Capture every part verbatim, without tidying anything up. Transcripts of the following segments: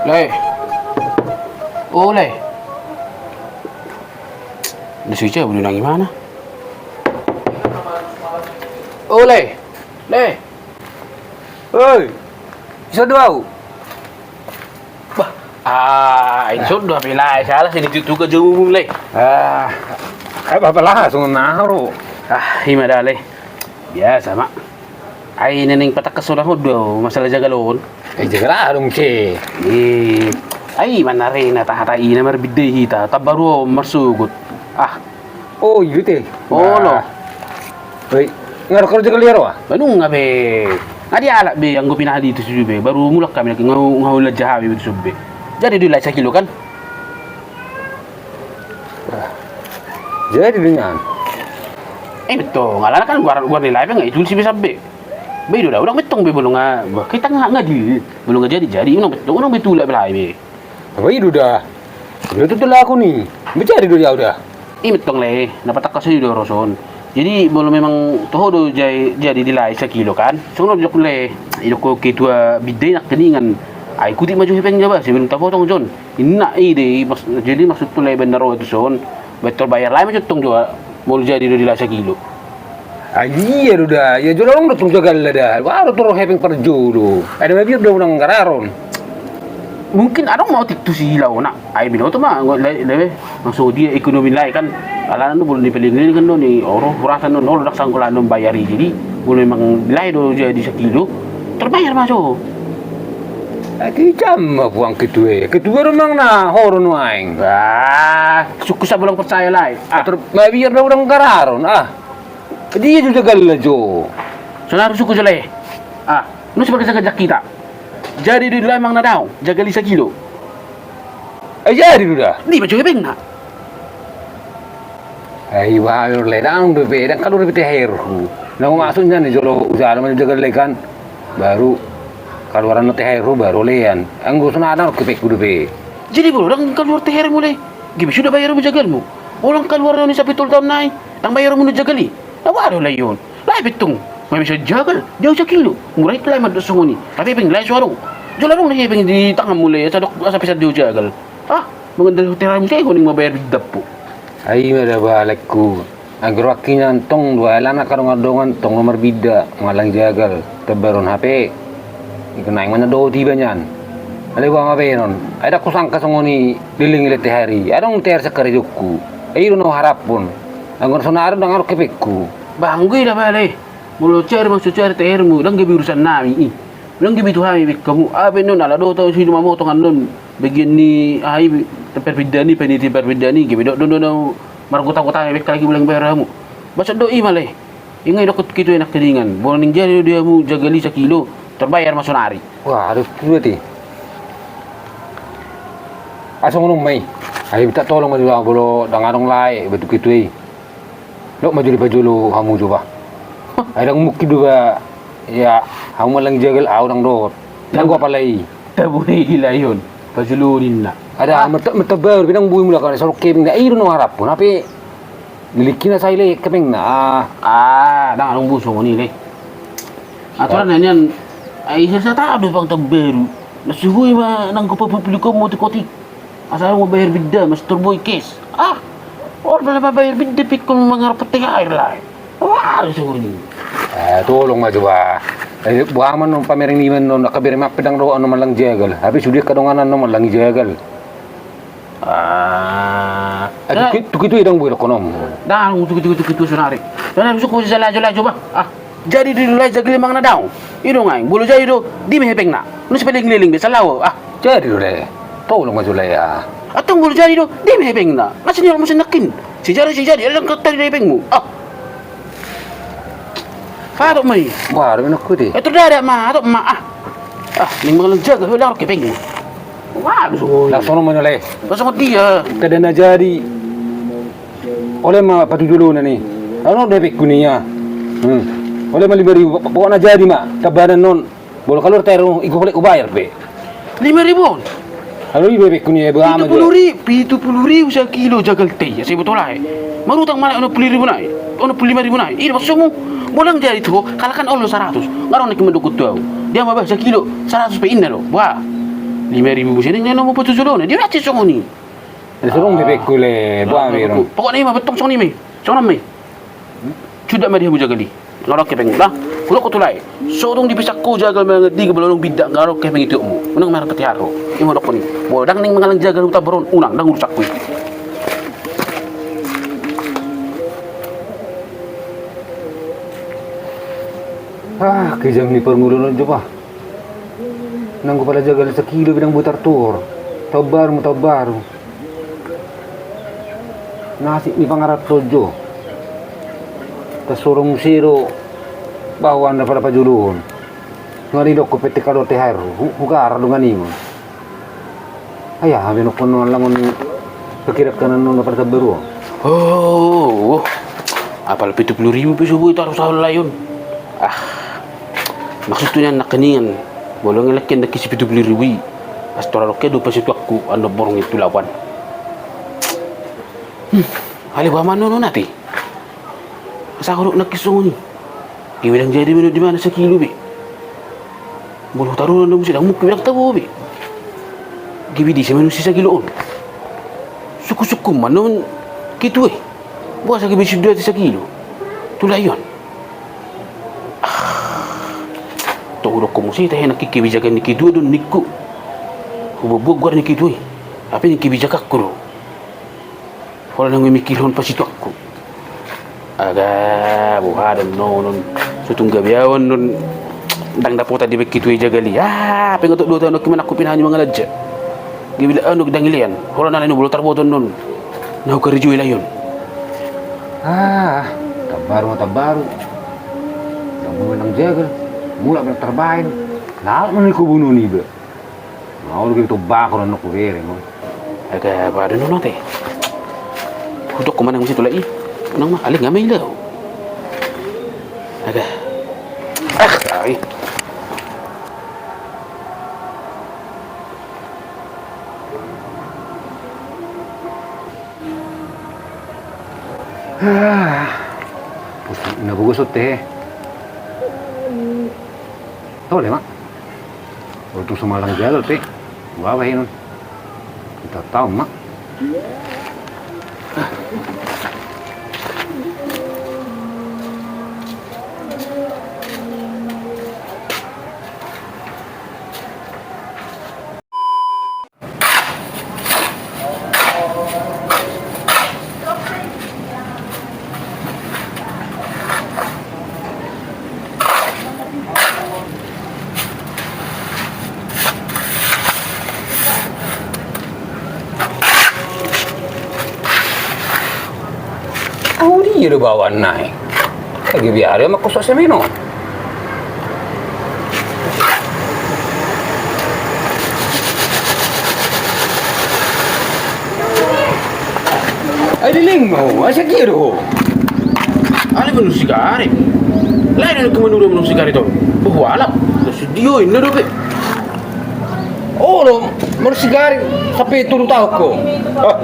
Eh. O Lae. Nda so dicabut, unang i mana? O Lae. Lae. Oi. Dison do ahu. Bah. Ah, dison do hape Lae, salah sian i tu, tu ka jo mumung Lae. Ah. Ai bapa lah songon na ro. Ah, i ma da Lae. Biasa ma. Ai naeng patangkas songon on do ahu masalah jagal on. Eh, jagal aha dung muse? Eh, ai manarena taha-taha i na marbinda hita, tambaru on marsogot. Ah. O, i do te. Olo. Oi, nga ro jagal i ro ah? Ba nunga be. Nga dialap be, anggo pinahali tu sude be. Baru mulak hami, nga, nga hulanjar hami be tu sude be. Jadi do i Lae sakilo kan? Jadi do nian. Eh, betul. Alana kan goar, goar ni Lae be nga itulis be sampe. Ba i do da, unang bettong be molo nga, bah, hita nga, nga di, molo nga jadi, jadi, unang bettong, unang be tulak be Lae be. Ba i do da. Ba tutu laku ni. Ba jadi do di ahu da. I bettong Lae, na patangkas i do ro son. Jadi molo memang toho do jadi, jadi di Lae sakilo kan. Songon on didok Lae, didok ketua binda i nangkiningan. Ai ikuti ma jo hepengna ba, sebelum tapotong jo on. Inna i do i, maks-, jadi maksudhu Lae baen na ro tu son. Baen tor bayar Lae ma jo tong jo, molo jadi do di Lae sakilo. Ai ia do da, ia jolo adong do tong jagalna da. Wa do tor hepeng parjolo. Ai na mabiar do unang gararon. Mungkin adong ma otik tu si Lae na. Ai binoto ma, anggo Lae, Lae, langsung dia ekonomi Lae kan. Alana do molo ni paling ni kan do ni, oro, hurasa do, olo, ndang sanggup Lae on bayar i. Jadi molo memang Lae do jadi sakilo, tor bayar ma jo. Ai kejam ma puang ketua i. Ketua do manang na horo nuaeng. Ah, sungkun sa molo ndang percaya Lae. Ah. Tor mabiar do unang gararon. Ah. Dia jo jagalna jo. Sonari sungkun jo Lae. Ah, nunga sipaganjang-ganjang hita. Jadi do i Lae manang na daong, jagal i sakilo. Ai jadi do da. Di ma jo hepengna. Ai wa Lae, daong dope, ndang kaluar be T H R-hu. Na maksudna ni jolo ujalo ma jagal Lae kan. Baru kaluaran T H R-hu baru lean. Anggo sonari ndang hepengku dope. Jadi molo ndang kaluar T H R-mu Lae, gabe suda bayarmu jagalmu. Molo ndang kaluar na ni sampe tolu taon nai, ndang bayarmu na jagal i. Na wa do Lae on. Lae pe tong. Nga bisa jagal. Dia usa kilo. Mura i Lae mandok songon i. Tapi hepeng Lae so adong. Jolo adong na hepeng di tanganmu Lae. Asa dok, asa pesan dia jagal. Ah, mangandal huteramu sai honing mabayar bidappu. Ai ma da balekku. Anggo rohakku nian tong do alana kadongan-dongan tong do marbinda mangallang jagal. Tambaru on hape. Ingkon naeng manadot iba nian. Alai boha ma baenon. Ai ndang husangka songon i leleng i Lae T H R i. Adong T H R sian karejongku. Ai i do na huharaphon. Anggo na sonari ndang adong hepengku. Bah, anggo i da bale. Molo cair ma so cair T H R-mu, ndang gabe urusan nami i. Ndang gabe tu hami be hamu. Aha pe annon ala dohot ahu sude mamotong annon bagian ni aha i, parbindaan i, panitia parbindaan i, gabe dohot do annon ahu margota-gota be halak i molo ndang bayar hamu. Bah, songon i ma Lae. Inna i dohot ketua i nangkiningan. Molo naeng jadi do di hamu jagal i sakilo, tor bayar ma sonari. Wah, adong ketua i. Asa songon on ma i. Ai minta tolong ma jolo ahu molo ndang adong Lae, ba tu ketua i. Dok ma jolo pajolo hamu jo bah. Ai ndang mungkin do ba, ia, hamu mangallang jagal ahu ndang dohot. Ndang gopa Lae i. Tabo i Lae on. Pajolo ninna. Ada, ah, mata, mata baru, pinang bui mula kan, songon hepengna. I do na huharaphon, hape miliki na sai Lae hepengna. Ah. Ah, ndang adong boi songon i Lae. Aturan na nian, ai sasa tabo do pang tambaru. Na so boi ma nanggo papublikon ma otik-otik. Asa adong ma bayar binda, mastor boi cash. Ah, olo pala mabayar binda pe ingkon mangarap T H R Lae. Wah, songon i. Eh, tolong ma jo bah. Eh, boha ma annon pamereng niba annon, angka bere ma pe ndang dohot annon mangallang jagal. Hape sude angka dongan annon mangallang jagal. Ah. Eh, tu ketua i ndang boi dohonon. Ndang, tu ketua, tu ketua sonari. Sonari sungkun jo Lae, jo Lae, jo bah. Ah. Jadi do Lae jagal i manang na daong. I do nuaeng, molo jadi do, di ma hepengna. Nunga sipaleleng-leleng be, salaho. Ah. Jadi do Lae. Tolong ma jo Lae ah. Antong molo jadi do, di ma hepengna. Nga sini almosen nangkin. Sijari, sijari, ala ndang tadi do hepengmu. Ah. Patok ma i. Wah, ada minum kuti. Eh, tu dadak ma, atok ma, ah. Ah, ning mangallang jagal, ndang adong hepengmu. Wah, songon i. Ndang songon ma jo Lae. Ndang songon dia. Tanda na jadi. Olo ma patujolo na ni. Adong do hepengku ninna. Hmm. Olo ma lima ribu, pokokna jadi ma. Tambahan annon. Molo kaluar T H R ingkon holan hubayar be. Lima ribu on. Olo i be hepengku ninna, boha ma jo. Pitu pulu ri-, pitu pulu ribu sakilo jagal T H R, sai boto Lae. Marutang ma Lae onom pulu ribu nai. Onom pulu lima ribu nai. I do maksudmu. Molo ndang jadi tu ho, halak an olo saratus. Nga adong nangkin mandok tu ahu. Dia ma bah sakilo saratus pe inna do. Boha. Lima ribu busi ni, nyanon ma patujuh lona. Dia racin songon i. Ada songon Ah, bebekku le, ah, buang bebekku. Pokokna i ma, bettong songon i ma i. Songon i ma i. Suda ma di hamu jagal i. Nga ro hepeng, nah. Hudok ho tu lae. So dung dipisangku jagal mangan di, molo dung binda nga ro hepeng i tu iokmu. Unang ma hepeng i tu ahu. Ima hudok ho i. Molo ndang naeng mangallang jagal tu tambar on, unang, ndang urusangku i. Ah, kejam ni parngoluon on jo bah. Nanggo pala jagal sakilo pe ndang boi tartuhor. Taon baru ma taon baru. Nasib ni pangaranto jo. Tarsoro muse do bahwa na pala pajolohon. Nga didok ho pe te kalo T H R hu-, hugarar dongan i ma. Ai aha be nongkon on allangon ni perkirakan on na pala tambar on. Oh, oh. Apala pitu pulu ribu pe so boi taruhon lae on. Ah. Maksudhu nian nangkiningan. Molo ngelek ndang hisi pitu pulu ribu i. Pas tor adong ke do pasituanku, andon borngin tu lapo an. Hmm. Alai boha ma annon on ate. Asa hudok nangkin songon i. Gabe ndang jadi manuk di mana sakilo be. Molo hutaruhon do muse ndang mungkin be ndang tabo be. Gabe disi manuk si sakilo on. Sungkun-sungkun ma annon ketua i. Boasa gabe siduahon sakilo. Tu lae on. Ah. Tong hudok ho muse tahe nangkin kebijakan ni ketua do on ningku. Hubuat-buat goar ni ketua i. Hape naeng kebijakanku do. Holan naeng mikirhon pasituanku. Aga, boha do annon on. So tung gabe ahu annon. Ndang dapotan dibaen ketua i jagal i. Ah, pe nga tok dua taon nangkin manangkup i na hami mangalanja. Gabe da ahu annon ndang ilean. Holan alai na molo tarboto annon. Na hukarejoi lae on. Ah, tambaru ma tambaru. Ndang boi manang jagal. Mulak ma ndang tarbaen. Laho ma ningku boanon iba. Mau lu gitu bakar anak ku bere mau. Aga, boha do annon ate. Hudok ho manang muse tu lae i. Unang ma, alai nga ma i laho. Aga. Ah, tai. Ah. Pusat na bogos ote. Tahu deh, Mak. Untung so mangallang jagal pe, boha bahenon. Hita taon ma. Au dia do bawaan nai. Lagi biar dia makkosok semen on. Ai leleng ma ho, ai sadia do ho. Alai manursi karet. Lae do nangkin manursi karet on. Boha alap. Sadia inna dope. Olo, manursi karet sampe tolu taon ho. Ah.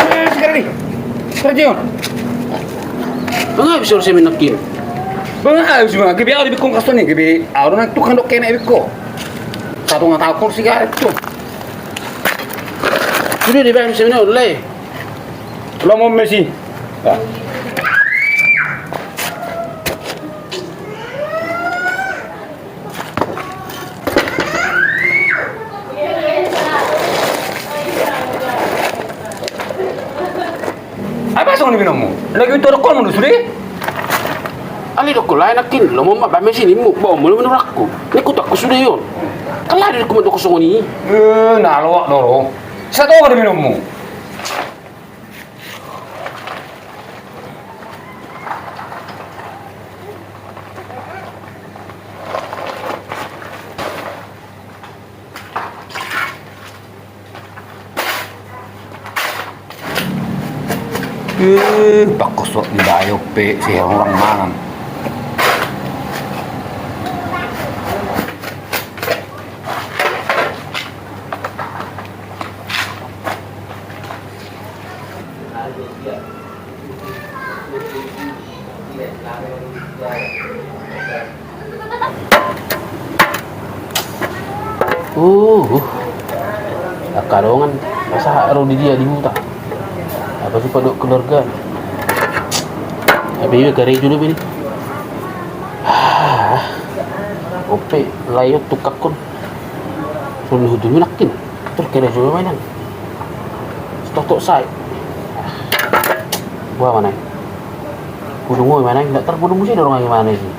Eh, sigaret i. Kerja on. Mangabis manursi semen nangkin. Mangabis ma, gabe au dibikkon kaston i, gabe au do nang tukang dokke na ibikko. Satonga taon ho sigaret tu. Sude dibaen semen on lae. Lomo mesi. Ah. Ai boha songon i be inongmu? Lagi tu dokon mulu sude. Alai dokon lae nangkin, lomo ma baen mesi nimmu, boha molo manurangku. Ningku tu angku sude on. Kan lae do ningku mandok songon i. Eh, na loak do ro. Satonga do be inongmu. Eh, pangkosok ni bayo pe, si orang mangan. Oh, Angka dongan, masa ro di dia di huta. Apa sih pada keluarga? Apa iya karejo do bini? Ope, layo tukakon. Sun hudul nakin. Terus karejo do mainan. Stotok sai. Buah mana? Kudu ngoi mana? Nggak terbunuh musi dorong lagi mana sih?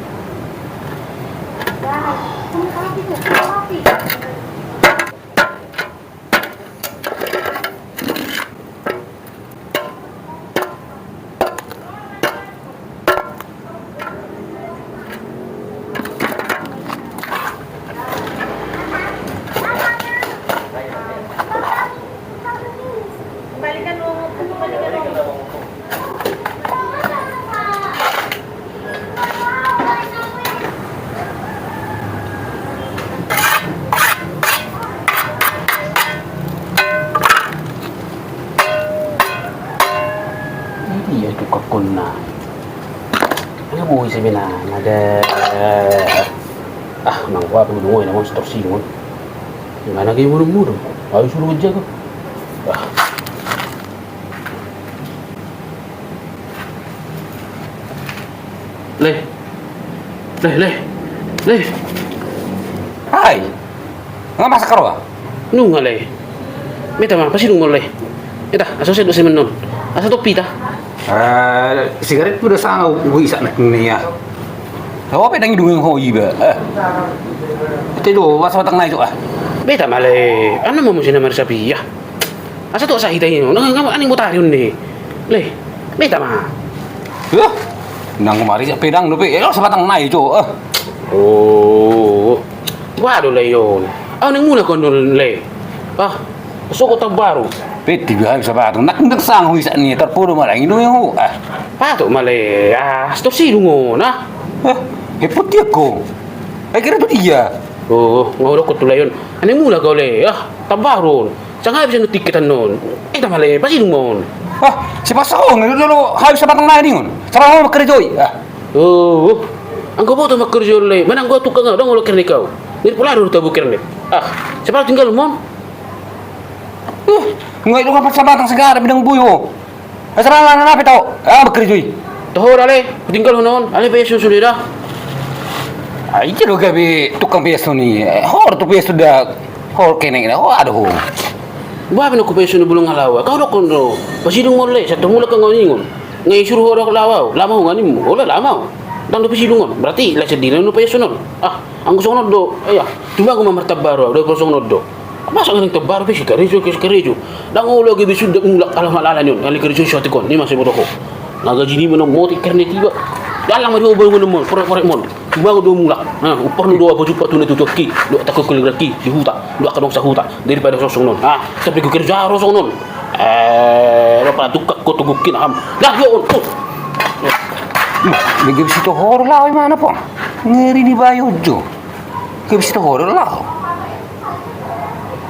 Iya tukakonna. Ana boi sebenarna ada. Ah, nang gua apa dulu ngoi namun setor singon. Gimana kayak mudum-mudum? Ayo suruh jago. Ah. Leh. Leh, leh. Leh. Hai. Nga masak karo ah? Nunga leh. Meta ma, pasti nunga leh. Eta, asa saya dua semen non. Asa topi ta. Eh, sigaret udah sanga ubu isak nak nia. Tahu apa yang dungin ho iba. Eh. Itu do, masa matang naik tu ah. Meta ma leh. Ana mau musim nama sapi ya. Asa tu asa hita ini, nang nang aning botari on ni. Leh, meta ma. Yah, nang kemari siap pedang dope. Eh, lo sebatang nai jo. Eh. Oh. Waduh leh yon. Au nang mula kon leh. Ah, soko tau baru. Peti biar sebatang. Nak ndak sang hu isak ni terpodo malang indo yang hu. Ah. Patok ma leh. Ah, stop si dungo nah. Eh, heput dia ko. Eh, kira tu dia. Oh, ngau dokot tu leh yon. Aneng mula kau leh. Ah, tau baru on. Sanga bisa nu tiket anon. Eh, tama leh, pasti dung mon. Ah, si pasahong itu dulu habis sebatang nai ningon. Serang mau kerjoi. Ah. Oh, anggo boto ma kerjoi leh. Mana anggo tukang kau, dong lo kerni kau. Ni pula dulu tabu kerni. Ah, siapa tinggal mon? Uh, ngai lo kapan sebatang segara bidang buyo. Asal ala na pe tau. Ah, bekerja i. Toho da leh, tinggal non. Ale pe sun sudah dah. Ah, iya do gabe tukang peso ni. Hor tu peso da. Hor kenek da. Oh, aduh. Ba pe na ku peso ni bulung halawa. Kau dokon do. Pasidung mol leh, satu mula kau ningon. Ngai suruh hor halawa. Lama ho ngani mu. Ola lama ho. Dang do pasidung on. Berarti lah sedih na peso non. Ah, anggo songon do. Iya. Cuma aku mamartabaro. Do songon do. Masa nang tabar pe sikarejo, sikarejo. Dang olo gabe suda mulak ala malala nion, ala karejo sotik on, ni masa boto ho. Na gaji ni mena moti kernet iba. Dalam ma dua baru mena mon, korek-korek mon. Cuma dua mulak. Nah, upah nu dua baju patu na tutuki, dua takut kuligraki di huta, dua kadong sahuta daripada sosong non. Ah, tapi ku kerja rosong non. Eh, lo pada tukak ko tugukin ham. Dah yo on. Bege bisi to hor lah, mana po? Ngeri di bayo jo. Gabe sitohor lah.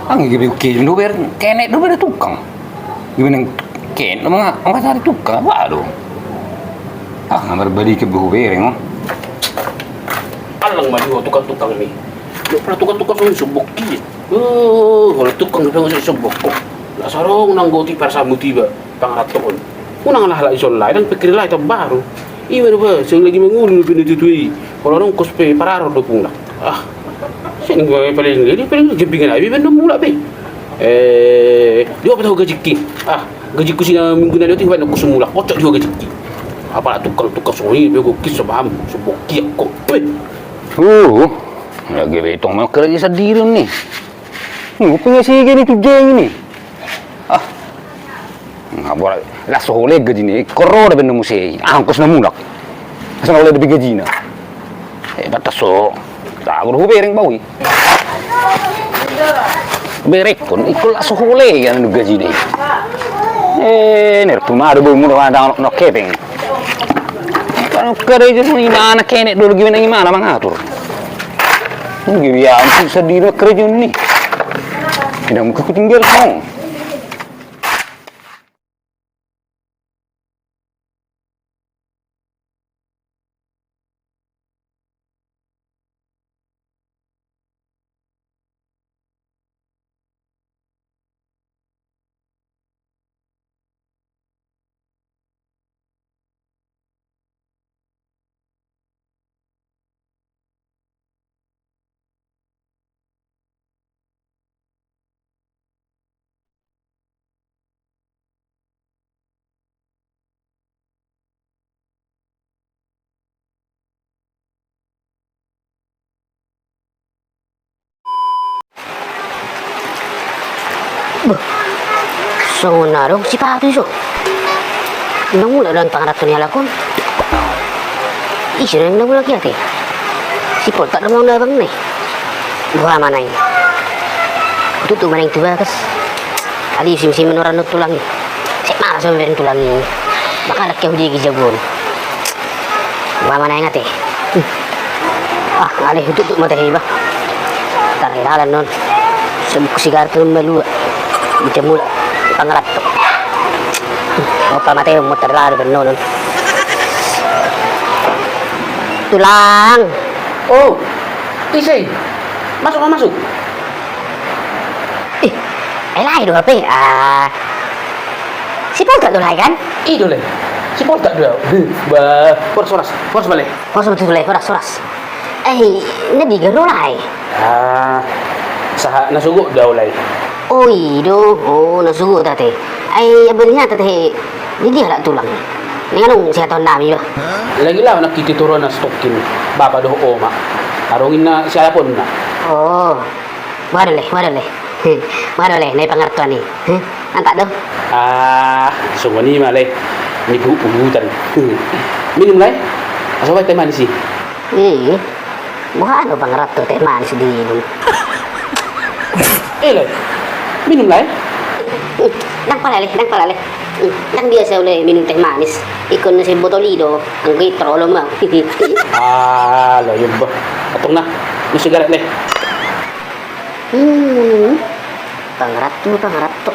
Ang gabe uke do ber kenek do ber tukang. Gabe nang kenek do manga angka sari tukang. Waduh. Ah, ngamar badi ke behu bereng on. Alang ma dua tukang-tukang ni. Dua pala tukang-tukang song sombok ki. Oh, kalau tukang do song sombok ko. Lah sarong nang goti parsamu tiba. Pangaranto on. Unang lah halak ison lae, dang pikir lae tambaru. Ima do ba, seng lagi mangulu pe na tutu i. Olo nongkos pe pararo do pungna. Ah. Seng paling lagi paling jempingan abi ben mulak pe. Eh, dia apa tahu gajikki? Ah, gajikku sina minggu na lihat iwan nongkos mulak. Kocok dia gajikki. Apala tukang-tukang songon i pe gokis so paham, so bokiak ko. Weh. Uh. Lagi betong mau kerja sendiri nih. Nunggu punya si gini tuh jeng ini. Ah. Nga bora, laso hole gajina, ikoro da benda muse i, angkos na mulak. Asa na hole da gajina. Eh, batas so. Tabur hu bereng bawi. Berekon, ikon laso hole ya nu gajina. Eh, ner pun ada bau mula ada no kepeng. Kalau kerja di mana kenek dulu gimana gimana mangatur. Gimana ya ampun sedih kerja ni. Tidak mungkin ku tinggal kong. Boh, songon na adong sipatu i so. Ndang mulak do pangarato ni halak on. Ise do na mulak i ate? Sipoltak do manang na abang na i. Boha ma na i? Hututtuk ma na i tu bagas. Alai simsim manoran do tulang i. Sip malas au mamereng tulang i. Manghalak au di jabu on. Boha ma na i ate? Ah, alai hututtuk ma tahe iba. Tardalan on. Sabuk sigaret on malua. Bisa mulak pangarato. Opa mate mo tardalan on. Tulang. Oh, ise i? Masuk ma, masuk. Ih, ai lae do hape. Ah. Sipoltak do lae kan? I do lae. Sipoltak do au. Bah, horas, horas. Horas ma lae. Horas ma tutu lae, horas, horas. Ai, na diga do lae? Ah, sahat na sogot do au lae. Oh, i do. Oh, na sogot ate. Ai, abar nian ate. Di dia halak tulang? Naeng adong sihatahon nami bah. Lagi laho nangkin tu toru na sitongkin, bapa dohot oma. Adong inna sialaponna. Oh. Boha do lae, boha do lae? Boha do lae na i pangaratoan i? Mantap do? Ah, songon i ma lae. Ni huhutan. Minum lae. Asa baen teh manis i. Ih, boha do pangarato teh manis diinum? Eh lae. Minum lae. Ndang pala lae, ndang pala lae. Ndang biasa au lae minum teh manis. Ingkon na sian botol i do, anggo i torolom au. Ah, lae bah. Antong na, minum sigaret lae. Hmm. Pangarato, pangarato.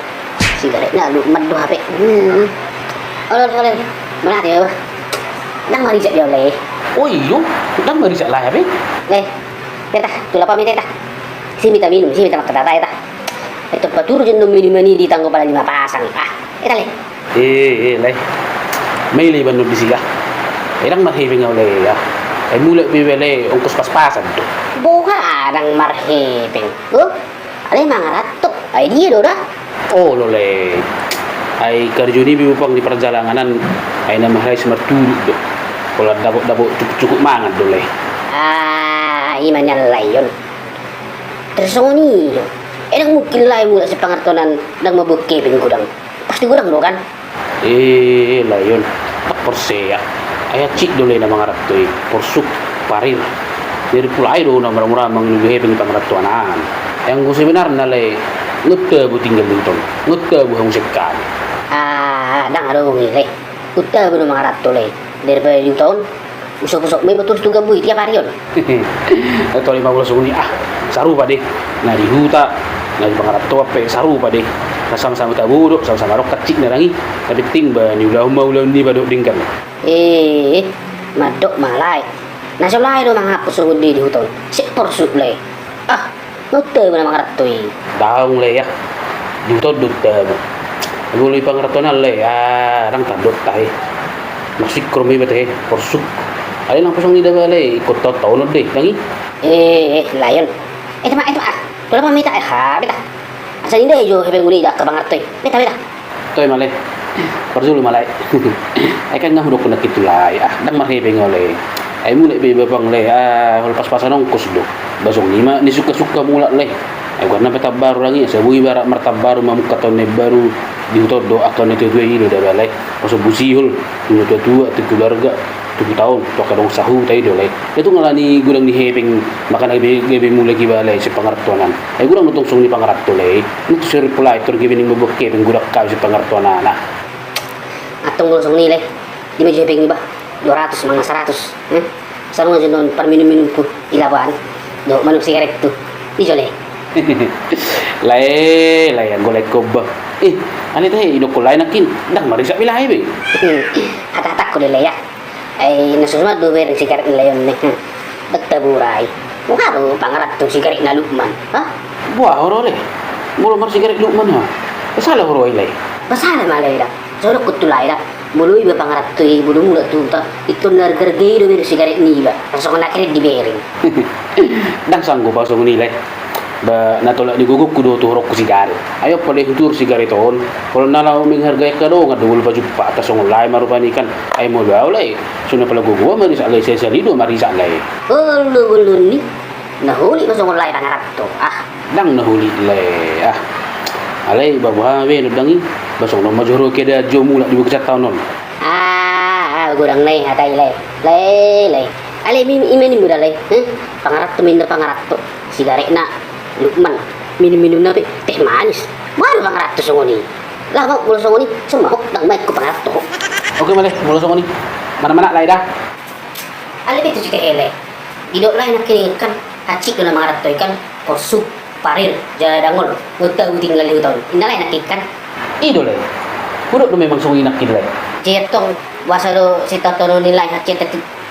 Sigaretna Lukman do hape. Hmm. Olo, olo. Mana dia bah? Ndang marisak dia lae. Oh iyo, ndang marisak lae hape. Lae. Teta, tulak pami teta. Si mita minum, si mita makan tata teta. Itu patur jeno minuman i di tanggo pala lima pasang. Ah, teta lae. Eh, eh, lae. Maila iba annon disi ah. Ndang marhepeng au lae ah. Ai mulak pe iba lae ongkos paspasan do. Boha ndang marhepeng? Huh? Alai mangarato. Ai dia do da? Olo lae. Ai karjo niba pe pang di parjalanganan. Ai na marais martuduk do. Pola dapot-dapot cukup-cukup mangan do lae. Ah, ima nian lae on. Tarsongon i do. Ndang mungkin lae mulak sian pangaratoan an ndang mamboan hepeng godang. Pasti godang do kan? Eh, lae on. Ndang porsea. Ai hansit do lae na mangarato i. Porsuk, parir. Jadi pulai do na mura-mura mangido hepeng di pangaratoan an. Ai anggo sebenarna lae, nga tabo tinggal di huta on. Nga tabo hamu sekali. Ah, ndang adong i lae. Nga tabo na mangarato lae. Daripada di huta on. Usop-usop ma iba torus tu gambui tiap ari on. Tole ma molo songon i ah, sarupa do. Na di huta, na di pangarantoan pe sarupa do. Na sama-sama tabo do, sama-sama adong hansit na nang i. Na penting ba niulahon ma ulaon niba dohot denggan. Eh, mandok ma lae. Na so lae do mangampus songon dia di huta on. Sip porsuk lae. Ah. Nga tabo na mangarato i. Daong lae ah. Di huta on do tabo. Molo di pangaratoan an lae ah, ndang tandok tahe. Maksudhu ma iba tahe, porsuk. Alai ndang porsuk ni da ba lae, ingkon taon-taonon do, ndang i. Eh, eh, lae on. Eh, tama, eh, tama. Tulak pami ta, eh, ha, beta. Asa ninna i jo hepeng uli da angka pangaranto i. Beta, beta. Toe ma lae. Parjolo ma lae. Ai kan nga hudokkon nangkin tu lae ah, ndang marhepeng au lae. Ai mulak pe iba pang lae ah, olo paspasan ongkos do. Ba songon i ma ni sungka-sungka mulak lae. Ai goarna pe tambaru nang i, asa boi iba rap martambaru mamungka taon na imbaru. Di huta on do angka na tua-tua i do da ba lae. Paso busihol tu na tua-tua, tu keluarga, tu huta on, tu angka dongan sahuta i do lae. Ia tung ala ni godang ni hepeng, makana gabe, gabe mulak iba lae sian pangarantoan an. Ai godang do tong songon i pangaranto lae. Nunga tung so ripulai tor gabe ni mamboan hepeng godang hami sian pangarantoan an ah. Antong molo songon i lae. Di ma jo hepeng iba? Dua ratus manang saratus. Eh? Sarongan jo annon parminum-minumku di lapoan. Dohot manuk sigarethu. I jo lae. Lae, lae, anggo lae ho bah. Eh, alai tahe idokkon lae nangkin, ndang marisak be lae be. Hata-hataku do lae ah. Ai na so suman do bereng sigaret ni lae on ne. Ndang tabo ra i. Boha do pangaranto sigaretna Lukman? Ha? Boha ho ro lae? Molo marsigaret Lukman ha? Sala ho ro i lae? Sala ma lae da. Songon na hudokkon tu lae da. Molo iba pangaranto i, molo mulak tu huta, ingkon na arga-arga i do bereng sigaret niba. Asa songon na keren dibereng. Ndang sanggup au songon i lae. Ba na tolap ni gogongku do tuhorongku sigaret. Ai on pe lae hutuhor sigaret on. Olo na laho menghargai angka dongan do molo pajumpa, asa songon lae ma rupani kan. Ai molo au lae, so na pala gogo au marisak lae, sahali-sahali do au marisak lae. Olo bolon ni. Na holit ma songon lae pangaranto ah. Ndang na holit lae ah. Alai ba boha be na dang i, ba songon on ma jolo keadaan jo mulak di bagasan taon on. Ah, ah, godang, Lae, hata i, Lae. Lae, Lae. Alai ima, ima nimmu da, Lae. Heh? Pangaranto ma inna pangaranto. Sigaretna Lukman. Minum-minumna pe teh manis. Boha do pangaranto songon i? Laho ma molo songon i, sombahok, dang ma ingkon pangaranto ho. Oke ma, Lae, molo songon i. Manang-manang, Lae, da. Alai be tutu tehe, Lae. Didok, Lae, nangkiningan kan hansit do na mangaranto i kan, porsuk, parir, jala dangol. Nunga tabo tinggal di huta on. Inna, Lae, nangkin kan? I do, Lae. Hudok do memang songon i nangkin, Lae. Jei antong, boasa do sitaonon ni, Lae, hansit,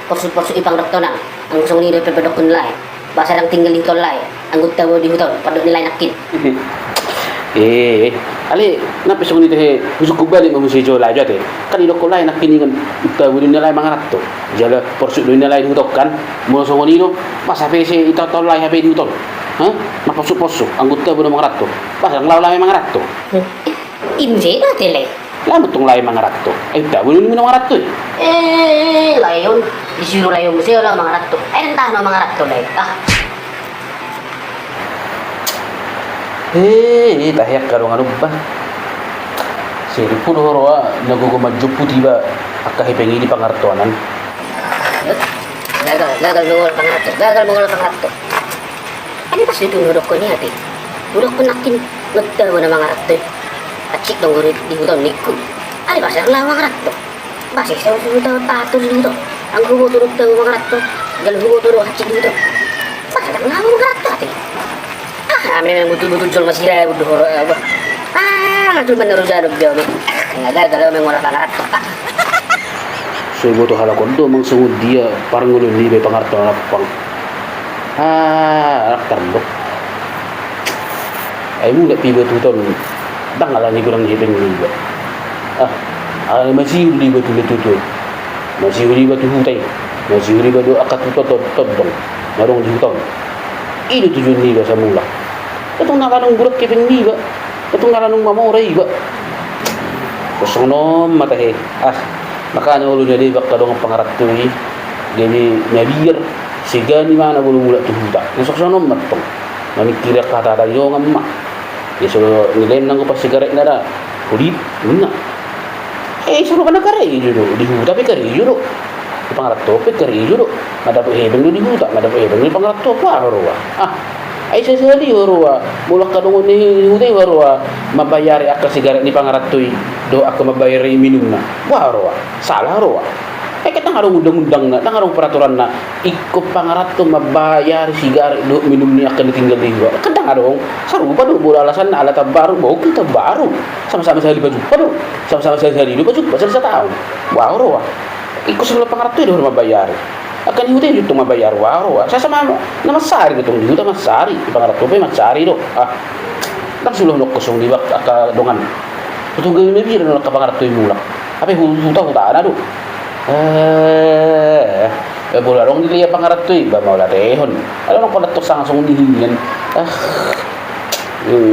porsuk-porsuk i pangdoktonan. Anggo songon i dope pandoktonan, Lae. Boasa dang tinggal di huta on, Lae? Anggo tabo di huta on, pandok ni, Lae, nangkin. Eh, alai nang pe songon i tehe, husungkun balik ma muse jo, Lae, jo ate. Kan didokkon, Lae, nangkiningan tabo do inna, Lae, mangaranto. Jala porsuk do inna, Lae, di huta on kan. Molo songon i do, boasa pe ise itaon-taon, Lae, hape di huta on? Hah? Marporsuk-porsuk, anggo tabo do mangaranto. Boasa dang laho, Lae, mangaranto? Im je da tele. Laho ma antong, Lae, mangaranto. Ai tabo do inna mangaranto i. Eh, Lae on. Disuruh Lae on muse laho mangaranto. Ai dang tahan mangaranto, Lae. Ah. Eh, tahe angka dongan on ba. Seri pun horo a na gogo manjomput iba angka hepeng i di pangarantoan an. Gagal, gagal mangolu pangaranto, gagal mangolu pangaranto. Alai pas do tu hudokkon i ate. Hudokkon nangkin nunga tabo na mangaranto i. Hansit do nanggo di huta on ningku. Alai pas dang laho mangaranto. Boasa ise huboto tato di huta on? Anggo huboto do tabo mangaranto, jala huboto do hansit di huta on. Boasa dang laho mangaranto ate. Ah, memang butul-butul jolma sirabut do horo, ah, bah. Ah, jolma na roja do biau be. Ah, gagal do mangolu pangaranto. Ah. So diboto halak on do manang songon dia parngoluon ni iba i pangaranto na pang. Ah, anak tardok. Ai mulak pe iba tu huta on, dang ala ni godang ni hepeng ni iba. Ah, ala ni masihol iba tu huta on. Masihol iba tu huta i. Masihol iba dohot angka tu tondong na adong di huta on. I do tujuan ni iba asa mulak. Antong na ala naung godang hepeng ni iba. Antong na ala naung mamora iba. Songon on ma tahe. Ah, makana olo na deba angka dongan pangaranto i. Gabe mabiar, sega ni ma na boi mulak tu huta. Na songon on ma antong. Mamingkiri angka hata-hata ni dongan ma. Ia so nilehon nanggo parsigaretna da. Hudip, ninna. Eh, so do kan karejo do. Di huta pe karejo do. Di pangaranto pe karejo do. Mandapot hepeng do di huta, mandapot hepeng do di pangaranto. Boha huroha? Ah. Ai sasala do huroha. Molo angka dongan ni huta i huroha mambayari angka sigaret ni pangaranto i. Dohot angka mambayari minumna. Boha huroha? Sala huroha. Ai kan dang adong undang-undangna, dang adong peraturanna. Ingkon pangaranto mambayari sigaret dohot minum ni angka na tinggal di huta. Kan dang adong. Sarupa do molo alasanna ala tambaru, boha ingkon tambaru. Sama-sama sahali pajumpa do. Sama-sama sahali do pajumpa, sahali sataon. Boha huroha? Ingkon sasala pangaranto i do huroha mambayari. Angka na di huta i do tong mambayari, boha huroha? Sasama na mansari do tong di huta, mansari. Di pangaranto pe mansari do. Ah. Dang so ulahonon songon i ba angka dongan. Tutu gabe mabiar do angka pangaranto i mulak. Hape hu-, huta-hutana do. Eh, eh, molo adong dilehon pangaranto i ba mauliatehon. Adong nangkin antong sanga songon i nian. Ah. Hmm.